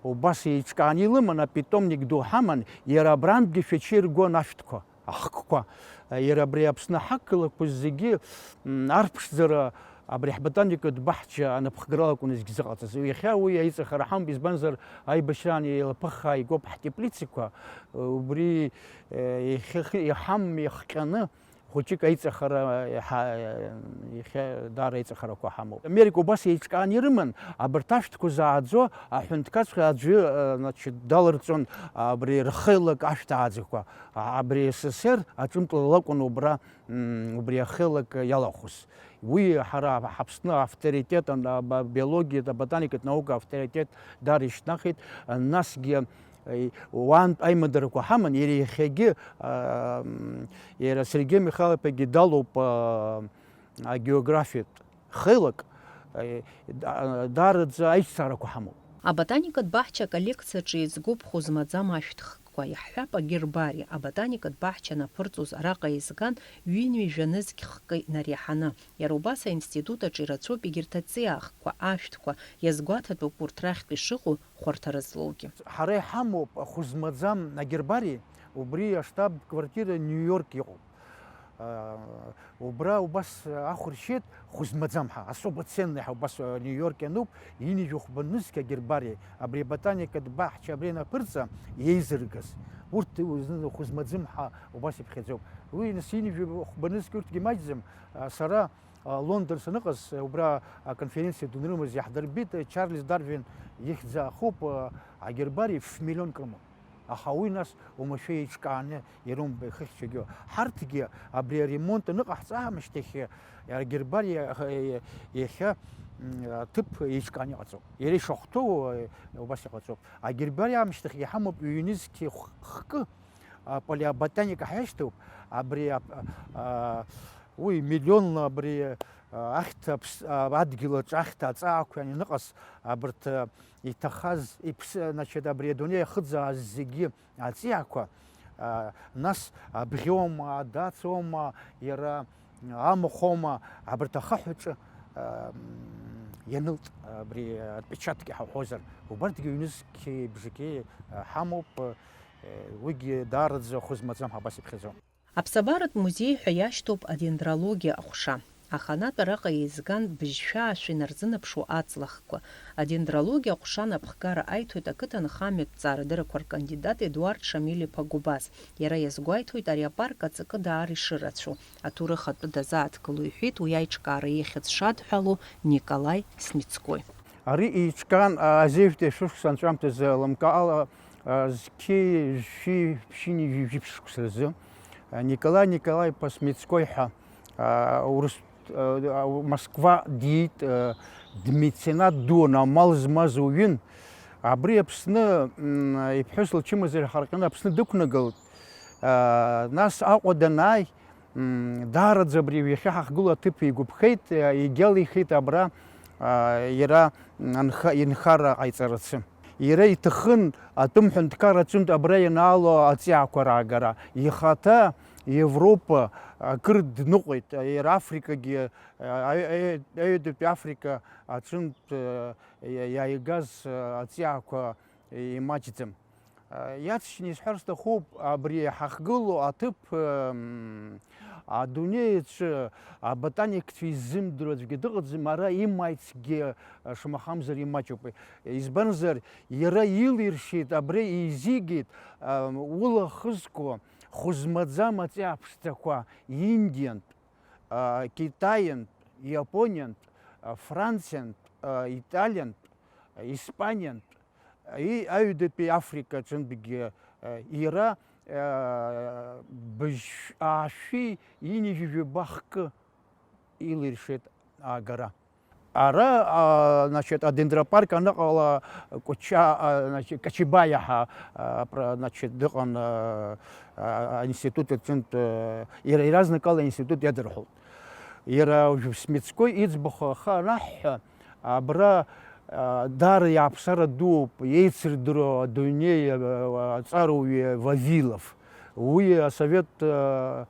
убас еиҿкааны илыман, апитомник ду ҳаман, иара абрантәгьы шәача иргон ашәҭқәа. Ахкқәа, иара абри Аԥсны ҳақалақәа зегьы, м, арԥшӡара абри ҳботаникатә баҳча анапхгарала акәын изгьзыҟаҵаз. Иахьа уи аиҵахара ҳамоуп, избанзар, аибашьраан еилаԥыххаа игоуп ҳтеплицақәа, убри, э, иахьа-, иҳамам иахҟьаны хәыҷык аиҵахара иаҳа-, иахьа даара аиҵахарақәа ҳамоуп. Америка убас еиҿкааны ирыман, абарҭ ашәҭқәа зааӡо аҳәынҭқарцәа аӡәы, э, значит, даларҵон абри рхеилак ашәҭ ааӡақәа. А-, абри С С Р аҿымҭла лакәын убра, м, убри ахеилак иалахәыз. Уи ҳара ҳаԥсны авторитет, ан-, аба-, биологиатә, аботаникатә наука авторитет даара ишьҭнахит. Насгьы, е, уантә аимадарақәа ҳаман, иара иахьагьы, а, м, иара Сергеи Михайлов-иԥагьы далоуп, а, агеографиатә хеилак, е, да-, даараӡа аиҿцаарақәа ҳамоуп. Аботаникатә баҳча аколлекциаҿы еизгоуп хәы змаӡам ашәҭхкқәа, иаҳҳәап, агербариа. Аботаникатә баҳча анаԥырҵоз араҟа еизган ҩынҩажәа нызқь хкы инареиҳаны. Иара убас аинститут аҿы ирацәоуп егьырҭ аҵиаахкқәа, ашәҭқәа, иазгәаҭатәуп урҭ рахьтә ишыҟоу хәарҭара злоугьы. Ҳара иҳамоуп хәы змаӡам агербариа, убри аштаб-квартира Нью-Йорк иҟоуп. Убра убас ахәыршьеит, хәы змаӡам ҳәа, особо ценный ҳәа убас, э, Нью-Йорк иануп, ҩынҩажәи хәба нызқь агербариа, абри аботаникатә баҳча абри анаԥырҵа иеизыргаз. Урҭ зны хәы змаӡам ҳәа убас иԥхьаӡоуп. Уи нас ҩынҩажәи хәба нызқь урҭгьы маҷӡам, а, сара, а, Лондон саныҟаз, убра аконференциа ду анрымаз иаҳдырбеит, э, Чарльз Дарвин ихьӡ аахуп, э, агербариа ф-миллионк рымоуп. Аха уи нас уамашәа еиҿкааны ирымоуп ихыхьчагьы. Ҳарҭгьы абри аремонт аныҟаҳҵа аамышьҭахь, агербариа иахьа, м, аҭыԥ еиҿкааны иҟаҵоуп. Иара ишахәҭоу, э, убас иҟаҵоуп. Агербариа аамышьҭахь иҳамоуп ҩ-нызқь хкы, Апалеоботаника ҳашьҭоуп, абри ап-, а, уи миллионла абри, а, ахьҭа аԥс-, а, адгьыл аҿы ахьҭа аҵаақәа ианыҟаз абарҭ, а, иҭахаз, иԥс-, значит, абри адунеи ахыӡааз зегьы аҵиаақәа, а, нас абӷьоума, адацоума, иара амахома, абарҭ ахаҳәаҿы, а, м, ианылт, абри отпечатки ҳәа уҳәозар, убарҭгьы ҩнызқьи бжаки, а, ҳамоуп, а, уигьы даараӡа хәы змаӡам ҳәа абас иԥхьаӡон. Аԥсабаратә музеи ҳәа иашьҭоуп адендрологиа аҟәша. Аханатә араҟа еизган быжьшәаашәа инарзынаԥшуа аҵлахқәа. Адендрологиа аҟәша анапхгара аиҭоит ақыҭанхамҩатә ҵаарадырақәа ркандидат Едуард Шамиль-иԥа Гәыбаз. Иара иазгәеиҭоит ари апарк аҵакы даара ишырацәоу. Аҭоурых атәы дазааҭгыло иҳәеит уи аиҿкаара ихьӡ шадҳәало Николаи Смитской. Ари еиҿкаан азеижәтәи ашәышықәса анҵәамҭазы лымкаала, а, зқьи жәшәи ԥшьынҩажәи жәиԥшь шықәса рзы, а, Николаи Николаи-иԥа Смитской ҳәа, а, Урыс-, а, Москва диит, а, дмеценат дуун, амал змаз уаҩын. Абри Аԥсны, м, иԥҳәыс лчымазара ҳарҟьаны Аԥсны дықәнагалт. А, нас Аҟәа данааи, Мм, даараӡа абри ҩахьа ҳахьгылоу аҭыԥ игәаԥхеит, егьалихит абра, а, иара анха-, инхара ҟаиҵарацы. Иара иҭахын атәым ҳәынҭқар аҿынтә абра ианаало аҵиаақәа раагара. Ихаҭа Европа акыр дныҟәеит, иара Африкагьы, а, аҩ-, аҩ-, аҩадатәи Африка аҿынтә, а, иа-, иааигаз, а, аҵиаақәа имаҷӡам. Иаҵшьны исҳәар сҭахуп, абри ҳахьгылоу аҭыԥ, м, адунеи аҿы аботаникцәа иззымдыруа аӡәгьы дыҟаӡам, ара имаицгьы, шамахамзар, имаҷуп. Избанзар, иара илиршеит, абри еизигеит, м, улахызго, хәызмаӡам аҵиаа ԥшӡақәа, Индиантә, а, Китаиантә, Иапониантә, а, Франциантә, а, Италиантә, а, Испаниантә, и-, аҩадатәи Африка аҿынтәгьы, а, иара, а, быжь-, аашәи ҩынҩажәи жәаба хкы илиршеит аагара. Ара, а, значит, адендропарк аныҟала Кәыча-, а, значит, Качибаиа ҳәа, а, про-, значит, дыҟан, а, а, аинститут аҿынтә, а, иара иаразнакала аинститут иадырҳәалт. Иара уажә Смитской иӡбахә ахы анаҳҳәа, абра, а, даара иааԥсара дууп, еицырдыруа адунеи, а, аҵарауаҩы Вавилов. Уи асовет, а,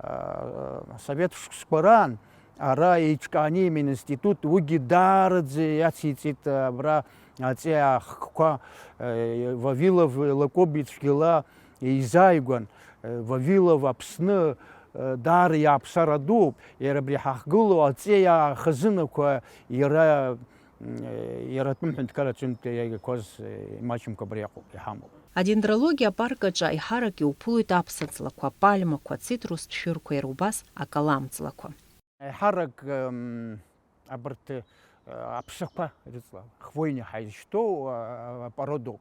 а, асовет шықәсқәа раан, ара еиҿкааны иман институт, уигьы даараӡа иациҵеит абра аҵиаа хкқәа, э, Вавилов лакоуп ицәгьала еизааигәан, э, Вавилов Аԥсны, э, даара иааԥсара дууп, иара абри ҳахьгылоу аҵиаа хазынақәа иара, м, э, иара атәым ҳәынҭқар аҿынтә иагақәаз, э, имаҷымкәа абри иаҟоуп, иҳамоуп. Адендрологиа апарк аҿы аиҳарак иуԥылоит аԥса ҵлақәа, апальмақәа, ацитрустә шәырқәа, иара убас акалам ҵлақәа. Еиҳарак, м, абарҭ, э, аԥсақәа рыҵла, хвойни ҳәа изышьҭоу, а, апородоуп.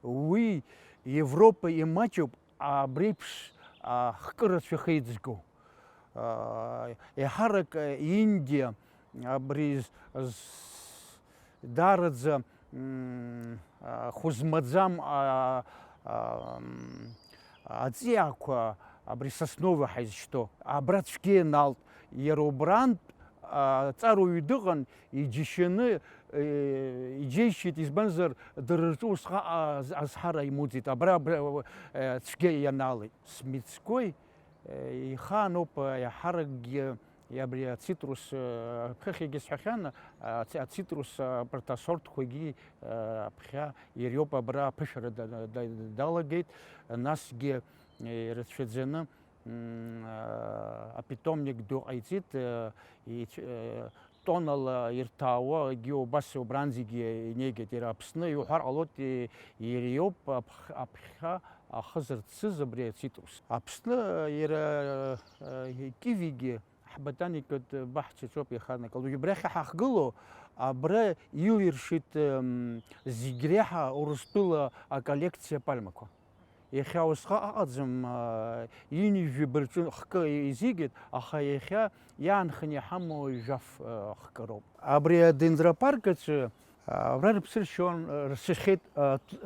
Уи Европа имаҷуп, абри еиԥш, а, хкы рацәа ахьеиҵго. А, еиҳарак, э, Индиа абри з-, з-, даараӡа, м, а, хәызмаӡам, а, а, м, аҵиаақәа абри Сосновы ҳәа изышьҭоу, абра цәгьа ианалт, иара убрантә, а, ҵаруаҩ дыҟан, иџьашьаны, э, иџьеишьеит, избанзар, дара рҿы усҟак, а, з-, азҳара имоуӡеит, абра, абра, э, цәгьа ианалеит. Смитской, э, ихаануп, э, иаҳаракгьы абри ацитрус, э, ԥхьахьагьы сҳәахьан, аци-, ацитрус, э, абарҭ асортқәагьы, э, аԥхьа ириоуп абра аԥышәара да-, да-, далагеит, насгьы, э, ирацәаӡаны, м, а, апитомник ду ҟаиҵеит, э, ицә-, э, тоннала ирҭаауа, егьи убас убранӡагьы инеигеит. Иара Аԥсны иуҳәар ҟалоит, и-, ириоуп аԥх-, аԥхьа ахы зырцыз абри ацитрус. Аԥсны иара, э, кивигьы ҳботаникатә баҳчаҿоуп иахьанакыло. Убрахь ҳахьгылоу, абра илиршеит, м, зегь реиҳа Урыстәыла аколлекциа апальмақәа. Иахьа усҟак ыҟаӡам, а, ҩынҩажәи жәаба рҿы хкы изигеит, аха иахьа иаанханы иҳамоу жәаф, а, хкы роуп. Абри адендропарк аҿы, Абра рыԥсы ршьон, рцәыхьеит,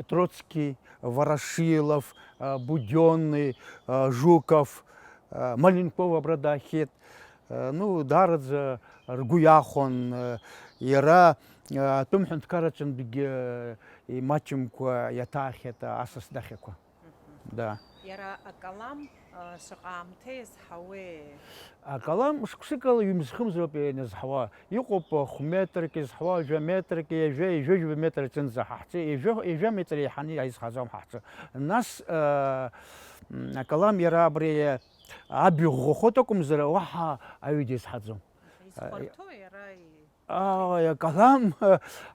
Троцки, Ворошилов, Будионный, Жуков, Маленков абра даахьеит. Ну, даараӡа ргәы иахәон, иара атәым ҳәынҭқарраҿынтәгьы имаҷымкәа иаҭаахьеит асас дахьақәа. Да. Иара акалам, а, шаҟа аамҭа иазҳауеи? Акалам шықәсыкала ҩымз-хымз роуп ианазҳауа. Иҟоуп хә-метрк иазҳауа, жәа метрк, ҩажәа, ҩажәа метр аҿынӡа ҳахьӡы, ҩажәа, ҩажәа метр еиҳаны иаизҳаӡом ҳахьӡы. Нас, а, м, акалам иара абри аб иӷәӷәахоит акәымзар, уаҳа аҩы дизҳаӡом. Изхәарҭоу иара и- Ааи, акалам,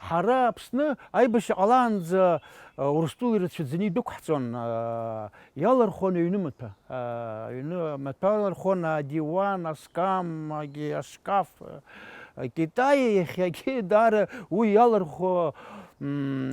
ҳара Аԥсны аибашьра ҟалаанӡа, Урыстәыла ирацәаӡаны идәықәҳҵон. Иалырхуан аҩны маҭәа. Аҩны маҭәа алырхуан, адиуан, аскамагьы, ашкаф. Китаи иахьагьы даара уи иалырхуа, м,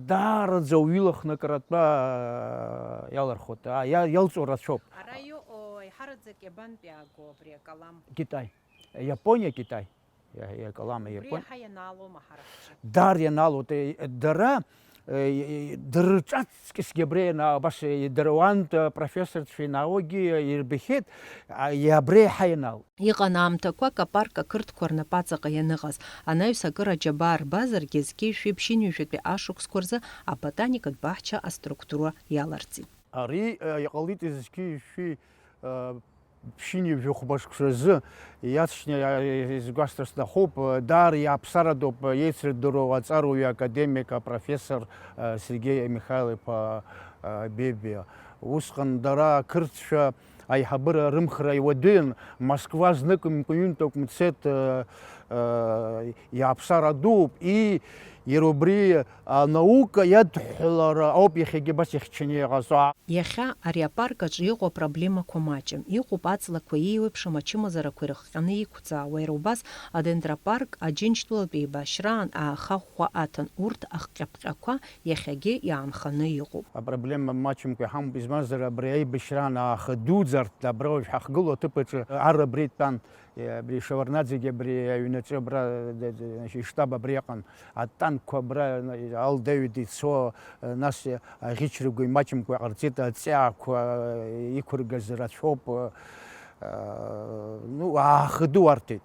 даараӡа уҩылахны акратәа иалырхуеит. Иа-, иалҵуа рацәоуп. Ара иҟоу аиҳараӡак иабантә иаагоу абри акалам? Китай. Иапониа, Китай. Иа-, иакалам, Убри иапон-, иаҳа ианаалома ҳара ҳҿы? Дар ианаалоит, е, дара, е, е, дырҿаҵкьысгьы абри иана-, абас, е, дара уантә, е, профессорцәа ианаауагьы, е, ирбахьеит, а, иа-, абри иаҳа ианаалоит. Иҟан аамҭақәак апарк ақырҭқәа рнапаҵаҟа ианыҟаз, анаҩс акыр аџьабаа рбазаргьы, зқьи жәшәи ԥшьынҩажәатәи ашықәсқәа рзы аботаникатә баҳча аструктура иаларҵеит. Ари, е, иҟалеит зқьи жәшәи, е, ԥшьынҩажәи хәба шықәса рзы иаҵшьны изгәасҭар сҭахуп, даара иааԥсаратәуп еицырдыруа аҵарауаҩы академик, апрофессор, Сергеи Михаил-иԥа Бебиа. Усҟан дара ақырҭцәа аиҳабыра рымхра иуадаҩын, Москва знык мкәа-ҩынтә акәым дцеит, иааԥсара дууп, и-, иара убри анаука иадҳәалара ауп иахьагьы абас ихьчаны иҟазҵо. Иахьа ари апарк аҿы иҟоу апроблемақәа маҷым. Иҟоуп аҵлақәа еиуеиԥшым ачымазарақәа ирыхҟьаны иқәӡаауа, иара убас адендропарк Аџьынџьтәылатә еибашьраан аахаӷәӷәа аҭан. Урҭ ахҟьаԥҟьақәа иахьагьы иаанханы иҟоуп. Апроблема маҷымкәа иҳамоуп, избанзар, абри аибашьраан ааха дуӡӡа арҭ, абра уажә ҳахгылоу аҭыԥ аҿы ар абра итәан. Абри Шеварднаӡегьы абри аҩнаҿы абра, д-, д-, значит, иштаб абри иҟан. Атанкқәа абра, алдаҩ дицо, нас аӷьычрагәы имаҷымкәа иҟарҵеит, аҵиаақәа иқәыргаз рацәоуп. Ну, ааха ду арҭеит.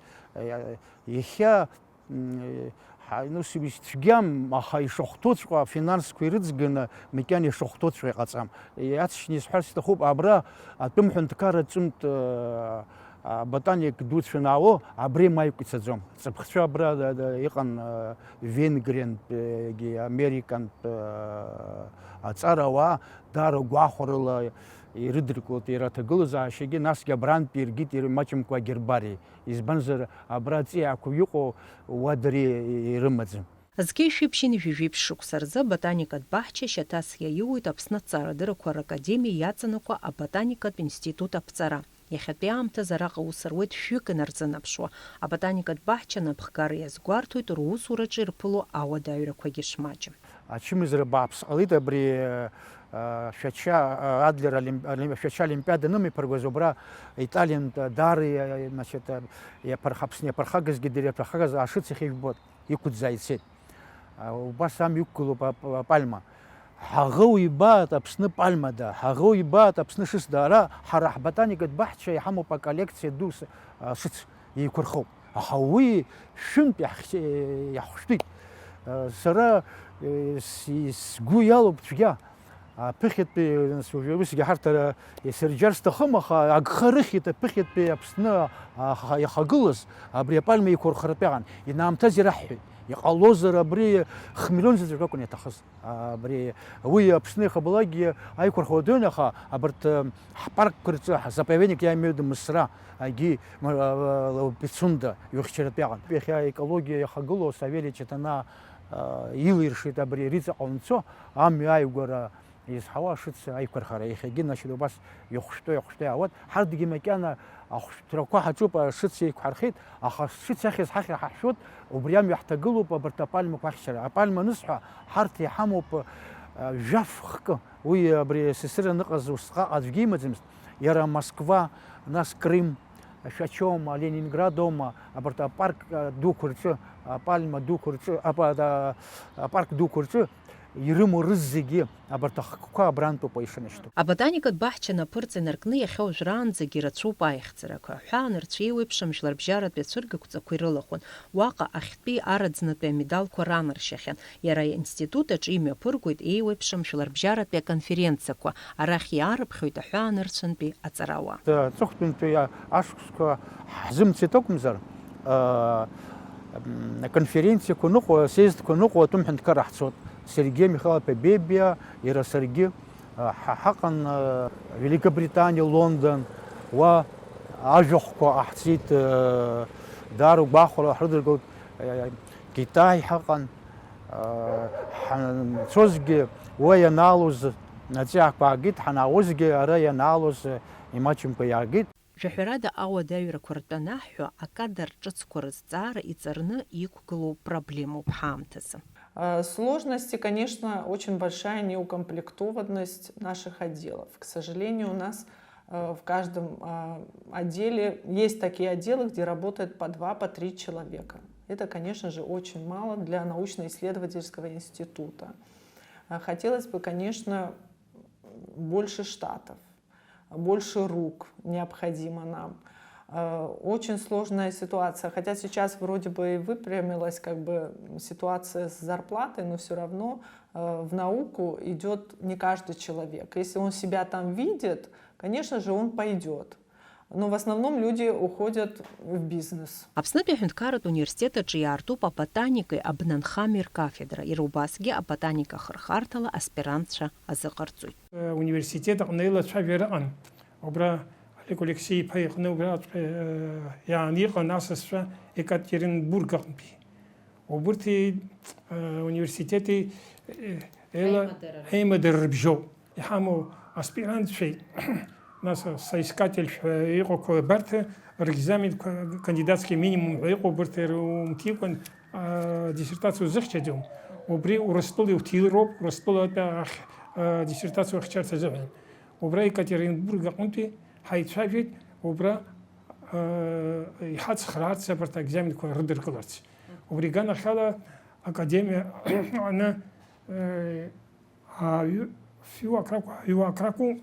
Иахьа, м, ҳа-, ну, сибжь цәгьам, аха ишахәҭоуҵәҟьа афинансқәа ирыҵганы, макьана ишахәҭоуҵәҟьа иҟаҵам. Иаҵшьны исҳәарц сҭахуп, абра атәым ҳәынҭқарра ҿымҭ, а, аботаник дуцәа анаало, абри маҩк ицаӡом. Ҵыԥхцәа абра, да, да, иҟан, а, Венгриантәигьы, Американтә, а, аҵарауаа даара гәахәарыла ирыдыркылт иара аҭагылазаашьагьы, насгьы абрантәи иргеит ир-, маҷымкәа агербариа. Избанзар, абра аҵиаақәа иҟоу уа дара ирымаӡам. Зқьи жәшәи ԥшьынҩажәи жәиԥшь шықәса рзы аботаникатә баҳча шьаҭас иаиуеит Аԥсны аҭҵаарадыррақәа ракадемиа иаҵанакуа аботаникатә институт аԥҵара. Иахьатәи аамҭазы араҟа аус руеит шәҩык инарзынаԥшуа. Аботаникатә баҳча анапхгара иазгәарҭоит русураҿы ирԥыло ауадаҩрақәагьы шмаҷым. Ачымазара бааԥс ҟалеит абри, а, Шәача, а, Адлер олимп-, олим-, Шәача олимпиада анымҩаԥыргоз убра Италиантә, а, даара, а, значит, а, иаԥырх-, Аԥсны иаԥырхагазгьы дара иаԥырхагаз ашыц иахьа ижәбоит. Иқәӡаа ицеит. А, убас амҩа иқәгылоуп ап-, апальма. Ҳаӷоу ибаат Аԥсны пальмада, ҳаӷоу ибаат Аԥсны шыцда. Ара ҳара ҳботаникатә баҳча иҳамоуп аколлекциа ду с-, а, шыц еиқәырхоуп. Аха уи шәынтә иаҳхь-, иаҳхәшәтәит. А, сара, э, с-, сгәы иалоуп цәгьа. Аԥыхьатәи, нас, уажәы усгьы ҳарҭ, ара, исырџьар сҭахым, аха агха рыхьит аԥыхьатәи Аԥсны аха-, иахагылаз абри апальма еиқәырхаратәы иҟан. Инаамҭаз ираҳҳәеит. Иҟалозар, абри хмиллион заҵәык акәын иаҭахыз. Абри, уи Аԥсны иахьабалакгьы аиқәырхара дуаҩын, аха абарҭ, э, ҳпаркқәа рҿы, ҳзаповедник иамҩаду Мысра, агьи, м-, а, а, Пицунда иухьчаратәы иҟан. Иахьа аекологиа иахагылоу Савелий Чатана, а, илиршеит абри Риҵаҟа унцо амҩа ааигәара изҳауа ашыц аиқәырхара. Иахьагьы, значит, убас ихәшәтәы, ихәшәтәы иаауеит. Ҳарҭгьы макьана ахәшәтәрақәа ҳаҿуп, ашыц еиқәҳархеит, аха ашыц ахьыз ҳахьыр ҳаҳшәоит, убри амҩа ҳҭагылоуп абарҭ апальмақәа ахьчара. Апальма анысҳәа, ҳарҭ иҳамоуп, а, жәаф хкы. Уи абри Сесыр аныҟаз усҟак аӡәгьы имаӡамызт. Иара Москва, нас Крым, Шәачоума, Ленинградоума, абарҭ апарк, а, дуқәа рҿы, апальма дуқәа рҿы, апа-, а, апарк дуқәа рҿы ирымоу рызегьы абарҭ ахкқәа абрантәоуп ишынашьҭоу. Аботаникатә баҳча анаԥырҵ инаркны иахьа уажәраанӡагьы ирацәоуп аихьӡарақәа. Аҳәаанырцә еиуеиԥшым жәларбжьаратәи ацәыргақәҵақәа ирылахәын. Уаҟа ахьтәи араӡнатәи амедалқәа ранаршьахьан. Иара аинститут аҿы имҩаԥыргоит еиуеиԥшым жәларбжьаратәи аконференциақәа, арахь иаарыԥхьоит аҳәаанырцәынтәи аҵарауаа. Аҵыхәтәантәи ашықәсқәа ҳзымцеит акәымзар, аа, м, аконференциақәа ныҟәо, асъездқәа ныҟәо атәым ҳәынҭқарра ҳцоит. Сергеи Михайлов-иԥа Бебиа, иара саргьы, аа, ҳа-, ҳаҟан, аа, Великобританиа, Лондон, уа ажәахәқәа ҟаҳҵеит, аа, даара гәахәара ҳрыдыргылт, аа, Китай ҳаҟан, аа, ҳанцозгьы уа ианаалоз аҵиаақәа аагеит, ҳанаауазгьы ара ианаалоз имаҷымкәа иаагеит. Жәаҳәарада, ауадаҩрақәа ртәы анаҳҳәо, акадр ҿыцқәа рызҵаара иҵарны иқәгылоу проблемоуп ҳаамҭазы. Э, сложности, конечно, очень большая неукомплектованность наших отделов. К сожалению, у нас, э, в каждом, э, отделе есть такие отделы, где работает по два, по три человека. Это, конечно же, очень мало для научно-исследовательского института. Э, хотелось бы, конечно, больше штатов, больше рук необходимо нам. Э, очень сложная ситуация. Хотя сейчас вроде бы и выпрямилась как бы ситуация с зарплатой, но всё равно, э, в науку идёт не каждый человек. Если он себя там видит, конечно же, он пойдёт. Но в основном люди уходят в бизнес. Аԥснытәи аҳәынҭқарратә университет аҿы иаартуп аботаникеи абнанхамҩеи ркафедра, иара убасгьы аботаника ахырхарҭала аспирантцәа азыҟарҵоит. Университет аҟны еилацәажәара ыҟан. Убра Олег Алексеи-иԥа иҟны убраҵәҟьа, э, иааны иҟан асасцәа Екатеринбург аҟынтәи. Убырҭи, э, университети, э, еила-, Аимадара. Аимадара рыбжьоуп. Иҳамоу аспирантцәеи, нас соискательшәа иҟақәоу абарҭ рекзаменқәа, кандидатский минимум ҳәа иҟоу, убырҭ ирумҭикәан, а, диссертациа узыхьчаӡом. Убри Урыстәыла иуҭироуп, Урыстәылатәи ахь, а, диссертациа ухьчарц азыҳәан. Убра Екатеринбург аҟынтәи ҳаицәажәеит, убра, а, иҳацхраарц абарҭ аекзаменқәа рыдыркыларц. Убри иганахьала академиа аҟны, э, Аҩы, фҩык ракәу, ҩык ракәу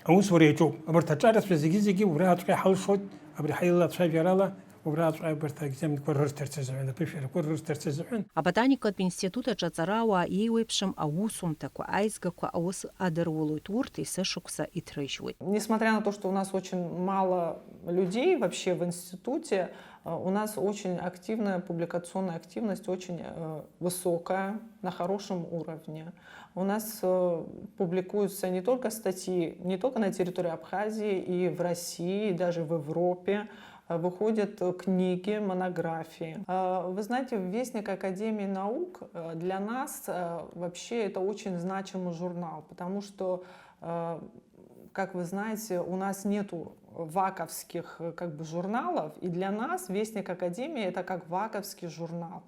аусура иаҿуп. Абарҭ аҿарацәа зегьы-зегьы убраҵәҟьа иҳалшоит, абри ҳаилацәажәарала убраҵәҟьа абарҭ аекзаменқәа рырҭарц азыҳәан, аԥышәарақәа рырҭарц азыҳәан. Аботаникатә институт аҿы аҵарауаа еиуеиԥшым аусумҭақәа, аизгақәа аус адырулоит, урҭ есышықәса иҭрыжьуеит. Несмотря на то, что у нас очень мало людей вообще в институте, э, у нас очень активная публикационная активность, очень, э, высокая, на хорошем уровне. У нас, э, публикуются не только статьи, не только на территории Абхазии, и в России, и даже в Европе, э, выходят, э, книги, монографии. Э, вы знаете, Вестник Академии наук, э, для нас, э, вообще это очень значимый журнал, потому что, э, как вы знаете, у нас нету ваковских, э, как бы журналов, и для нас Вестник Академии — это как ваковский журнал,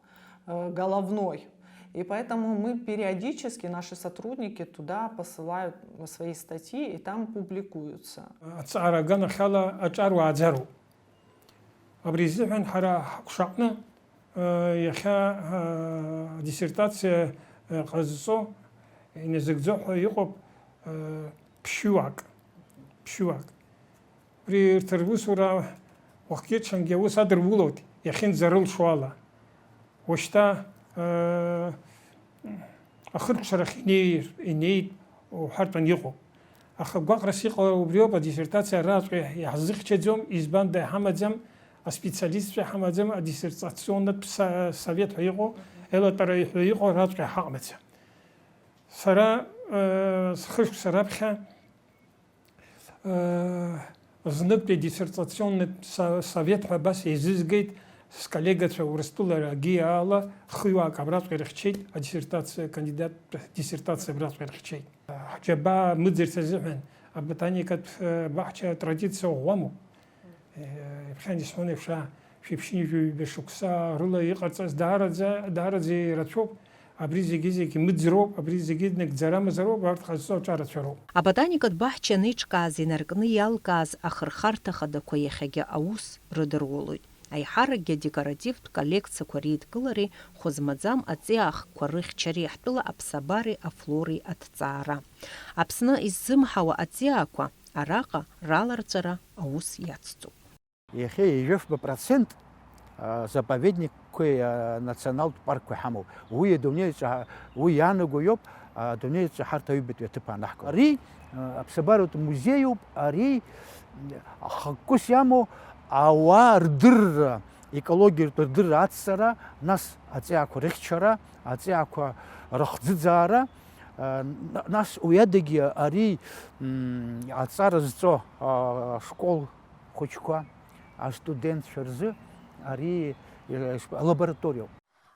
э, головной. И поэтому мы периодически, наши сотрудники туда посылают свои статьи, и там публикуются. Аҵара аганахьала аҿар уааӡароуп. Абри азыҳәан ҳара ҳҟәшаҟны, э, иахьа, э, диссертациа, э, ҟазҵо, иназыгӡо ҳәа иҟоуп, э, ԥшьҩык, ԥшьҩык. Убри урҭ русура уахгьы-ҽынгьы аус адырулоит, иахьынӡарылшо ала. Уажәшьҭа, э, ахыркәшарахь инеир, инеит уҳәартәын иҟоуп. Аха гәаҟрас иҟало убриоуп, адиссертациа араҵәҟьа иаҳзыхьчаӡом, избанда иҳамаӡам, аспециалистцәа иҳамаӡам, адиссертационнатә са-, совет ҳәа иҟоу, аилатәара ҳәа иҟоу араҵәҟьа ҳаҟанаҵы. Сара, э, схышықәса раԥхьа, э, зныктәи диссертационнатә са-, совет ҳәа абас еизызгеит, сколлегацәа Урыстәыла рагьиаала хҩык абраҵәҟьа ирыхьчеит, адиссертациа, кандидаттә диссертациа абраҵәҟьа ирыхьчеит. Ҳџьабаа мыӡырц азыҳәан аботаникатә, э, баҳча атрадициа ӷәӷәамоуп. Э, иԥхьан исҳәон еиԥш, шәиԥшьынҩажәи ҩба шықәса рыла иҟарҵаз даараӡа, даараӡа ирацәоуп. Абри зегьы-зегьы мыӡроуп, абри зегьы нагӡара мазароуп, арҭ ҟазҵо аҿарацәа роуп. Аботаникатә баҳча анеиҿкааз инаркны иалкааз ахырхарҭа хадақәа иахьагьы аус рыдырулоит. Аиҳаракгьы адекоративтә коллекциақәа реидкылареи хәы змаӡам аҵиаахкқәа рыхьчареи ҳтәыла аԥсабареи афлореи аҭҵаара. Аԥсны иззымҳауа аҵиаақәа араҟа раларҵәара аус иацҵоуп. Иахьа ҩажәа процент, а, заповедникқәеи, а, националтә паркқәеи ҳамоуп. Уи адунеиаҿы ҳа-, уи иаанаго иоуп, а, адунеиаҿы ҳарҭ аҩбатәи аҭыԥ анаҳго. Ари, а, аԥсабаратә музеиуп, ари, м, ахықәкыс иамоу ауаа рдырра, екологиатә рдырра ацҵара, нас аҵиаақәа рыхьчара, аҵиаақәа рыхӡыӡаара, а, н-, нас уи адагьы ари, м, аҵара зҵо, а, школ хәыҷқәа, астудентцәа рзы ари, э, алабораториоуп.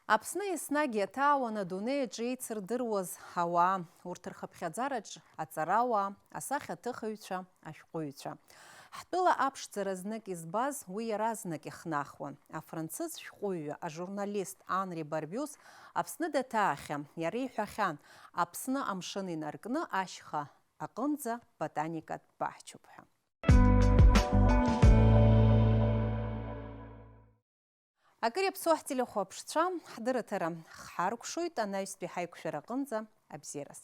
Аԥсны еснагь иаҭаауан адунеи аҿы еицырдыруаз ауаа, урҭ рхыԥхьаӡараҿ аҵарауаа, асахьаҭыхыҩцәа, ашәҟәыҩҩцәа. Ҳтәыла аԥшӡара знык избаз уи иаразнак ихнахуан. Афранцыз шәҟәыҩҩы, ажурналист Анри Барбиус Аԥсны даҭаахьан, иара иҳәахьан, Аԥсны амшын инаркны ашьха аҟынӡа ботаникатә баҳчоуп ҳәа. Акыр иаԥсоу ҳтелехәаԥшцәа, ҳдырраҭара хҳаркәшоит анаҩстәи ҳаиқәшәара аҟынӡа, абзиараз.